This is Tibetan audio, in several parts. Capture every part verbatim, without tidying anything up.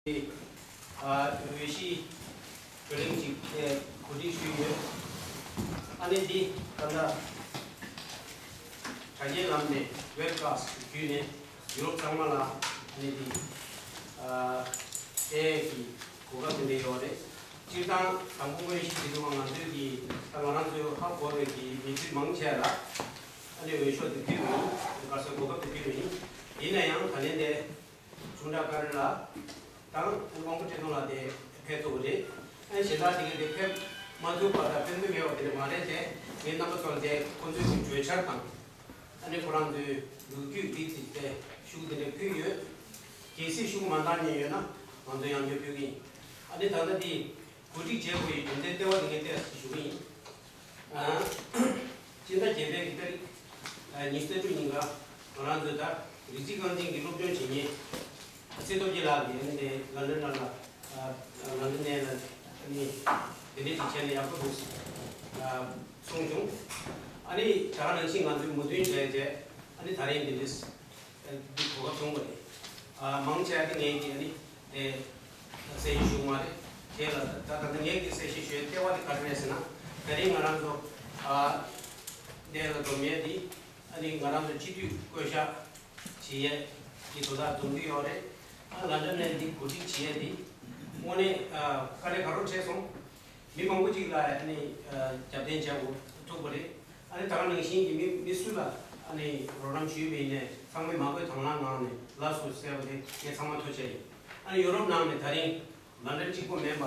འོས་གཞི་བགྲོ་གླེང་ཅིག་གོ་སྒྲིག་ཞུས་ཡོད། ཨ་ནི་འདི་ད་ལྟ་དྲ་རྒྱའི་ལམ་ནས་ཝེབ་ཀ་སི་ཊི་བརྒྱུད་ནས་ཡུ་རོབ་ཚང་མ་ལ་ཨ་ནི་འདི་ཨ་གསན་ཡས་ཀྱི་གོ་སྐབས་དེ་འདྲ་ཡོད་རེད། སྤྱིར་བཏང་དང་པོ་དངོས་གཞི་དེ་དུས་ང་ཚོའི་གི་ད་ང་རང་ཚོའི་ཧ་གོ་བའི་གི་མི་རྒྱུད་མང་ཆེ་ལ་ཨ་ནི་འོས་ཤོག་དེ་ཕུལ་བ་ཡིན། ག་ཚོད་གོ་སྐབས་དེ་ཕུལ་བ་ཡིན། ཡིན་ན་ཡང་ད་ལན་དེ་ཆུང་བྲག་ཀ་རི་ལ་དང་དབང་པོ་བཀྲས་མཐོང་ལགས་དེ་ཕེབས་ཐུབ་པ་རེད། ཨ་ནི་གཞན་དག་དེ་ག་དེ་ཕེབས་མ་ཐུབ་པ་དང་ཕེབས་འདོད་མེད་པ་དེ་འདྲ་མ་རེད་དེ། ངས་རྣམ་པ་ཚོར་དེ་ཁོང་ཚོའི་གི་གྲོས་འཆར་དང་། ཨ་ནི་ཁོ་རང་ཚོའི་ལོ་རྒྱུས་འདི་ཚིག་དེ་ཤུགས་དེ་འདྲ་ཕུལ་ཡོད། གལ་སྲིད་ཤུགས་མ་འདང་མཁན་ཡོད་ན་ང་ཚོ་ཡང་བསྐྱར་ཕུལ་གི་ཡིན། ཨ་ནི་ད་ལྟ་འདི་གོ་སྒྲིག་བྱེད་དགོས་ཡི་རྒྱུ་མཚན་ལྟེ་བ་དེ་ངས་ཏོག་ཙམ་ཞུ་གི་ཡིན། ཨ། སྤྱི་ཟླ་བརྒྱད་པའི་གི་ཏ་རིག་ཨ་ཉི་ཤུ་རྩ་དྲུག་ཉིན་ཀ་ང་རང་ཚོའི་ད་རིགས་གཅིག་རྐང་འཛིན་གྱི་སློབ་སྦྱོང་བྱེད་མཁན་ཚེ་སྟོབས་རྒྱལ་ལགས་ཀྱིས་ཨ་ནི་དེ་ལན་ཌན་ནང་ལ་ཨ་ལན་ཌན་ནས་ལ་ཨ་ནི་དེ་འདྲས་ཅིག་བྱས་ནས་ཡག་པོ་འདུག་ཨ་གསུངས་བྱུང་། ཨ་ནི་ད་ག་ནང་བཞིན་ང་ཚོས་མོས་མཐུན་བྱས་རྗེས་ཨ་ནི་ད་རིང་འདི་འདྲས། འདི་གོ་སྐབས་བྱུང་བ་རེད། ཨ་མང་ཆེ་བ་དེ་ངས་ཀྱིས་ཨ་ནི་དེ་གསལ་བཤད་ཞུ་མ་རེད། དེ་ལ་ད་ད་ལྟ་ངས་ཀྱིས་གསལ་བཤད་ཞུ་ཡའི་ལྟེ་བ་དེ་ག་རེ་རེད་ཟེར་ན། དེ་རིང་ང་རང་ཚོ་ཨ་འདི་ལ་འཛོམས་ཡས་དེ་ཨ་ནི་ང་རང་ཚོ་སྤྱི་འཐུས་བསྐོ་གཞག་བྱེད་ཡས་ཀྱི་དོ་བདག་འཛོམས་ཀྱི་ཡོད་རེད། ཨ་ལན་ཌན་ནས་འདི་གོ་སྒྲིག་བྱེད་ཡས་དེ་དངོས་གནས་ཨ་དཀའ་ལས་ཁག་པོ་འཕྲད་སོང་། མི་མང་པོ་ཅིག་ལ་ཨ་ནི་ཨ་རྒྱབ་རྟེན་བྱ་དགོས་ཐུག་པ་རེད། ཨ་ནི་ད་ག་ནང་བཞིན་གྱི་མི་མི་སུ་ལ་ཨ་ནི་རོགས་རམ་ཞུས་པ་ཡིན་ནའི་ཚང་མས་མ་དགོས་དང་བླངས་ངང་ནས་ལགས་སོ་ཟེར་བ་དེ་ངས་ཚང་མ་ཐུགས་རྗེ་ཆེ། ཨ་ནི་ཡུ་རོབ་ནང་ནས་ད་རིང་ལན་ཌན་གཅིག་པོ་མིན་པ་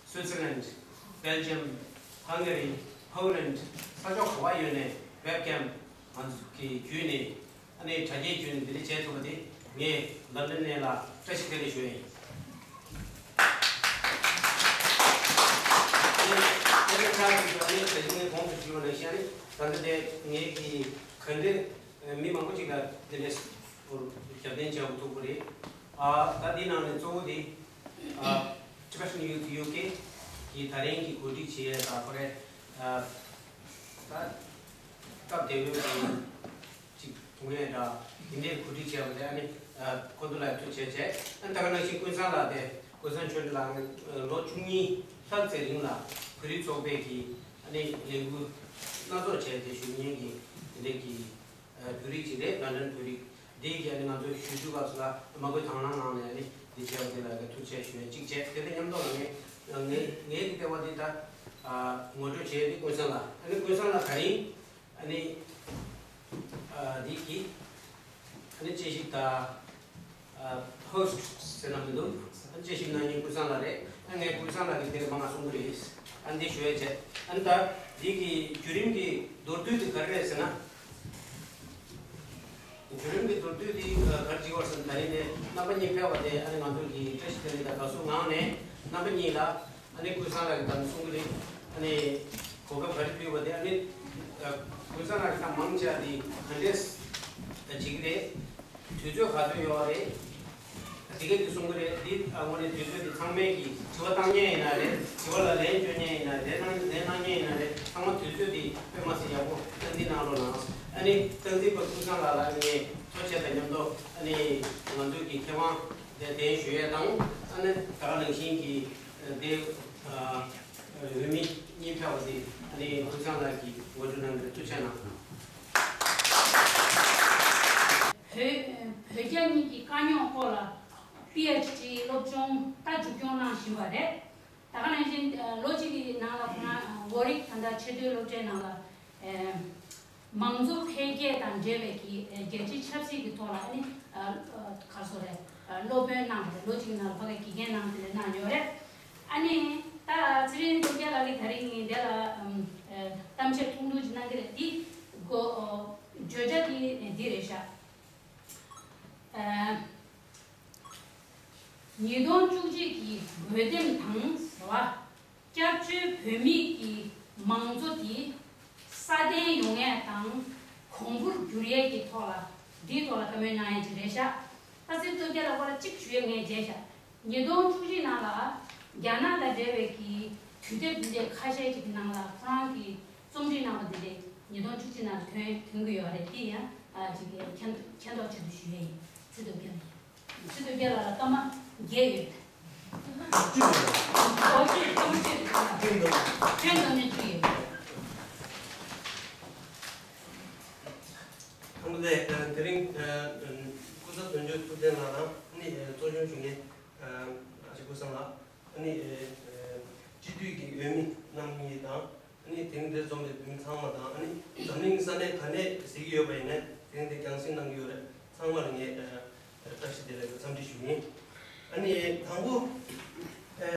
སུའི་ཙི་ལན། སྦེལ་ཇམ། ཧང་ག་རི། ཕོ་ལན། ས་ཕྱོགས་ག་པར་ཡོད་ནའི་ཝེབ་ཀེམ་ང་ཚོ་གི་བརྒྱུད་ནས། ཨ་ནི་དྲ་རྒྱའི་བརྒྱུད་ནས་འདི་འདྲ་བྱས་ཐུབ་པ་དེ་ངས་ལན་ཌན་ནས་ལ་བཀྲ་ཤིས་བདེ་ལེགས་ཞུ་ཡ་ཡིན། ཨ་ནི་ཨ་ནི་ཁ་ཅིག་ཨ་ནི་ད་གིན་ངས་གོང་དུ་ཞུས་པ་ནང་བཞིན། ཨ་ནི་ད་ལྟ་དེ་ངས་ཀྱི་ག་འདྲ་མི་མང་པོ་ཅིག་ལ་འདི་འདྲ་རྒྱབ་རྟེན་བྱ་དགོས་ཐུག་པ་རེད། ཨ་ད་འདི་ནང་ནས་གཙོ་བོ་དེ་ཨ་Tibetan Youth ཡུ་ཀེ་གི་ད་རིང་གི་གོ་སྒྲིག་བྱེད་ཡས་དང་ཁོ་རེ་ཨ་ད་སྟབས་བདེ་པོའི་ཅིག་དུང་ཡས་འདྲ་དེ་འདྲའི་གོ་སྒྲིག་བྱས་པ་དེ། ཨ་ནི་ཨ་ཁོ་ཚོ་ལ་ཐུགས་རྗེ་ཆེ། ཨ་ནི་ད་ག་ནང་བཞིན་ཀུན་བཟང་ལགས་དེ། ཀུན་བཟང་ཆོས་སྒྲོན་ལགས་ནི་ལོ་བཅུ་གཉིས་ལྷག་ཙམ་རིང་ལ་བོད་རིགས་ཚོགས་པའི་གི་ཨ་ནི་ལས་འགུལ་སྣ་ཚོགས་བྱས་ཏེ་ཞུ་མཁན་གྱི་དེ་འདྲའི་གི་ཨ་བོད་རིགས་ཅིག་རེད། ལན་ཌན་བོད་རིགས་འདི་གི་ཨ་ནི་ང་ཚོ་ཞུ་ཞུ་སྐབས་སུ་ལ་མ་དགོས་དང་བླངས་ངང་ནས་ཨ་ནི་འདི་བྱས་པ་དེ་ལ་ཐུགས་རྗེ་ཆེ་ཞུ་ཡ་གཅིག་བྱས། དེ་དང་མཉམ་དུ་ལ་ངས་ངས་ངའི་གི་ལྟེ་བ་འདི་ད་ཨ་ངོ་སྤྲོད་བྱས་ཏེ་ཀུན་བཟང་ལགས། ཨ་ནི་ཀུན་བཟང་ལགས་ད་རིང་ཨ་ནི་ཨ་འདི་གི་ཨ་ནི་དཔྱད་ཞིབ་དང་ཨ་ཧོ་སི་ཊི་ཟེར་ན་མི་འདུག་ཨ་ནི་དཔྱད་ཞིབ་གནང་མཁན་ཀུན་བཟང་ལགས་རེད། ཨ་ངས་ཀུན་བཟང་ལགས་ཀྱི་དེར་མང་ང་གསུང་གི་རེད། ཨ་ནི་འདི་ཞུ་ཡ་བྱས། ཨ་ནི་ད་འདི་གི་བརྒྱུད་རིམ་གྱི་མདོར་བསྡུས་དེ་ག་རེ་རེད་ཟེར་ན། བརྒྱུད་རིམ་གྱི་མདོར་བསྡུས་འདི་ག་རེ་བྱེད་པར་ཟེར་ན། ད་རིང་ནས་རྣམ་པ་གཉིས་ཕེབས་པ་དེ་ཨ་ནི་ང་ཚོ་གི་བཀྲ་ཤིས་བདེ་ལེགས་དང་དགའ་བསུ་ངང་ནས་རྣམ་པ་གཉིས་ལ་ཨ་ནི་ཀུན་བཟང་ལགས་ཀྱིས་ད་གསུང་གི་རེད། ཨ་ནི་གོ་སྐབས་ག་རེ་ཕུལ་བ་དེ། ཨ་ནི་ཀུན་བཟང་ལགས་ཀྱིས་ད་མང་ཆེ་བ་དེ་ག་འདྲས་བྱེད་ཀྱི་རེད། དུས་ཚོད་ག་ཚོད་ཡོད་རེད། དེ་གས་དེ་གསུང་གི་རེད། འདི་ཨ་དངོས་གནས་དུས་ཚོད་དེ་ཚང་མས་ཀྱིས་དྲི་བ་བཏང་མཁན་ཡིན་ན་རེད། དྲི་བ་ལ་ལན་བརྗོད་མཁན་ཡིན་ན་རེད། ལན་ལན་གནང་མཁན་ཡིན་ན་རེད། ཚང་མ་དུས་ཚོད་དེ་དཔེ་མ་སྲིད་ཡག་པོ་སྟངས་འཛིན་གནང་རོགས་གནང་། ཨ་ནི་སྟངས་འཛིན་པ་ཀུན་བཟང་ལགས་ལ་ངས་ཐུགས་རྗེ་ཆེ་དང་མཉམ་དུ་ཨ་ནི་ང་ཚོའི་གི་མཁས་དབང་དེ་གདན་ཞུ་ཡས་དང་། ཨ་ནི་ད་ག་ནང་བཞིན་གྱི་དེ་ཨ་འོས་མི་གཉིས་ཕེབས་པ་དེ་ཨ་ནི་ཀུན་བཟང་ལགས་ཀྱིས་ངོ་སྤྲོད་གནང་གི་རེད། ཐུགས་རྗེ་ཆེ་གནང་། བོད་བོད་རྒྱ་གཉིས་ཀྱི་དཀའ་རྙོག་སྐོར་ལ་པི་ཨེཆ་ཌི་སློབ་སྦྱོང་ད་མཇུག་སྐྱོང་གནང་བཞིན་པ་རེད། ད་ག་ནང་བཞིན་ལོ་གཅིག་གི་ནང་ལ་ཁོ་རང་ཝོ་རིག་ད་ལྟ་ཆེས་མཐོའི་སློབ་གྲྭའི་ནང་ལ་མང་གཙོ་འཕེལ་རྒྱས་དང་འབྲེལ་བའི་གི་རྒྱལ་སྤྱིའི་ཆབ་སྲིད་ཀྱི་ཐོག་ལ་ཨ་ནི་ག་རེ་ཟེར་རེད། སློབ་དཔོན་གནང་བ་རེད། ལོ་གཅིག་གི་ནང་ལ་ཕ་གིའི་དགེ་རྒན་གནང་དེ་ལས་གནང་ཡོད་རེད། ཨ་ནི་ད་ཚེ་རིང་སྟོབས་རྒྱལ་ལགས་ཀྱིས་ད་རིང་ངས་འདི་ལ་གཏམ་བཤད་ཐུང་ཐུང་ཅིག་གནང་གི་རེད། འདི་གོ་བརྗོད་བྱ་འདི་འདི་རེད་ཤག་ཨ་ཉིས་སྟོང་བཅུ་གཅིག་གི་འོས་འདེམས་དང་ཟེར་བ། སྐྱབས་བཅོལ་བོད་མི་གི་མང་གཙོ་དེ་སྲ་བརྟན་ཡོང་ཡས་དང་གོང་བུར་འགྱུར་ཡས་ཀྱི་ཐོག་ལ་འདིའི་ཐོག་ལ་བཀའ་མོལ་གནང་ཡས་ཅིག་རེད་ཤག་ད་ཚེ་རིང་སྟོབས་རྒྱལ་ལགས་ཁོ་ལ་གཅིག་ཞུ་ཡས་ངས་བརྗེད་ཤག་ཉིས་སྟོང་བཅུ་གཅིག་ནང་ལ་རྒྱ་ནག་དང་འབྲེལ་བའི་གི་དུས་དེབ་འདི་འདྲའི་ཁ་ཤས་ཅིག་གི་ནང་ལ་ཁོ་རང་གི་རྩོམ་སྒྲིག་གནང་བ་འདི་འདྲའི་ཉིས་སྟོང་བཅུ་གཅིག་ནང་ལ་ཐོན་ཐོན་གི་ཡོད་རེད། འདི་ཡང་ཨ་ཅིག་མཁྱེན་མཁྱེན་རྟོགས་ཆེད་དུ་ཞུ་ཡས་ཡིན། ཚེ་རིང་སྟོབས་རྒྱལ་ལགས། ཚེ་རིང་སྟོབས་རྒྱལ་ལགས་ལ་སྐར་མ་བརྒྱད་ཡོད། བཅུ་ཡོད་རེད། ཨོ་བཅུ་ཡོད། ཁྲོམ་བཅུ་ཡོད། ཁྱོན་བསྡོམས་ནས་བཅུ་ཡོད། ཁམས་པ་ལས་དེ་རིང་སྐུ་ཚབ་དོན་གཅོད་ཐུབ་བསྟན་ལགས་དང་ནི་གཙོ་སྐྱོང་ཞུ་མཁན་ཨ་ཅེ་སྐུ་བཟང་ལགས། ཨ་ནི་ཨེ་ཨེ་སྤྱི་འཐུས་ཀྱི་འོས་མི་རྣམ་གཉིས་དང་། ཨ་ནི་དེ་རིང་འདིར་འཛོམས་པའི་བོད་མི་ཚང་མ་དང་། ཨ་ནི་འཛམ་གླིང་ས་གནས་ག་ནས་གཟིགས་ཀྱི་ཡོད་པ་ཡིན་ནའི་དེ་རིང་འདིར་རྒྱང་སྲིང་གནང་གི་ཡོད་རེད། ཚང་མ་ལ་ངས་ཨེ་བཀྲ་ཤིས་བདེ་ལེགས་དང་འཚམས་འདྲི་ཞུ་གི་ཡིན། ཨ་ནི་དང་པོ་ཨ་